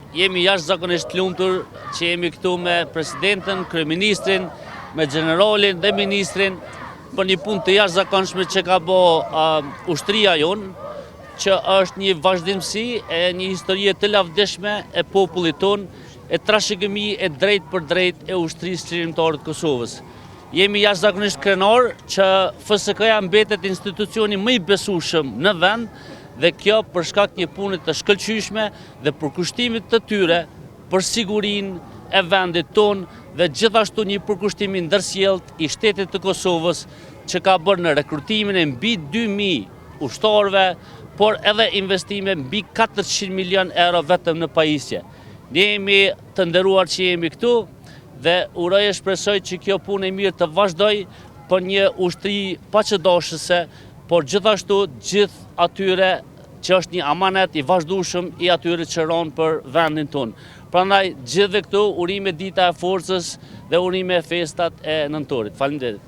Jemi jashtëzakonisht të lumtur që jemi këtu me presidenten, kryeministrin, me gjeneralin dhe ministrin për një punë të jashtëzakonshme që ka bo ushtria jonë, që është një vazhdimësi e një historie të lavdishme e popullit tonë, e trashëgimi e drejtpërdrejtë e ushtrisë çlirimtare të Kosovës. Jemi jashtëzakonisht krenar që FSK-ja mbetet institucioni më i besueshëm në vend dhe kjo për shkak një pune të shkëlqyeshme dhe përkushtimit të tyre për sigurinë e vendit tonë dhe gjithashtu një përkushtim i ndërsjelltë i shtetit të Kosovës që ka bërë në rekrutimin e mbi 2000 ushtarëve, por edhe investime mbi 400 milion euro vetëm në pajisje. Ne jemi të nderuar që jemi këtu dhe uroj e shpresoj që kjo punë e mirë të vazhdojë për një ushtri paqedashëse, por gjithashtu gjithë atyre që është një amanet i vazhdueshëm i atyre që ranë për vendin tonë. Prandaj gjithëve këtu urime Dita e Forcës dhe urime festat e nëntorit. Faleminderit.